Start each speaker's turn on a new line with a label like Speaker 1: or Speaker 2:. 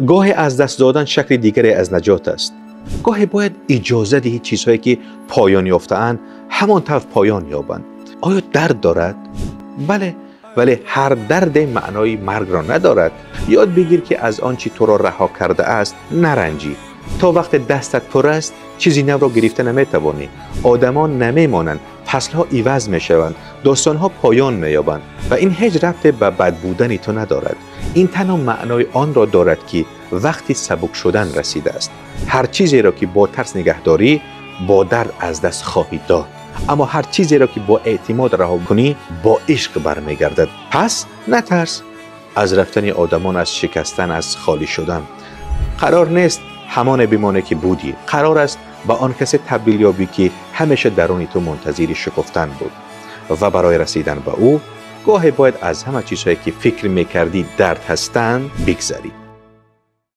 Speaker 1: Гоҳе аз даст додан шакли дигаре аз наҷот аст. Гоҳе бояд иҷоза диҳӣ чизҳое ки поён ёфтаанд, ҳамон тавр поён ёбанд. Оё дард дорад? Бале, вале ҳар дарде маънои маргро надорад. Ёд бигир ки аз он чӣ туро раҳо кардааст наранҷӣ. То вақте дастат пур аст, чизи навро гирифта наметавонӣ. Одамон намемонанд, фаслҳо иваз мешаванд, достонҳо поён меёбанд ва ин ҳеҷ рабте ба бад будани ту надорад. Ин танҳо маънои онро дорад, ки вақти сабук шудан расидааст. Ҳар чизеро ки бо тарс нигаҳ дорӣ, бо дард аз даст хоҳӣ дод. Аммо ҳар чизеро ки бо эътимод раҳо кунӣ, бо ишқ бармегардад. Пас натарс аз рафтани одамон, аз шикастан, аз холӣ шудан. Қарор нест ҳамоне бимонӣ ки будӣ. Қарор аст ба он касе табдил ёбӣ, ки ҳамеша даруни ту мунтазири шукуфтан буд. Ва барои расидан ба ӯ гоҳе бояд аз ҳама чизҳое ки фикр мекардӣ дард ҳастанд бигзарӣ.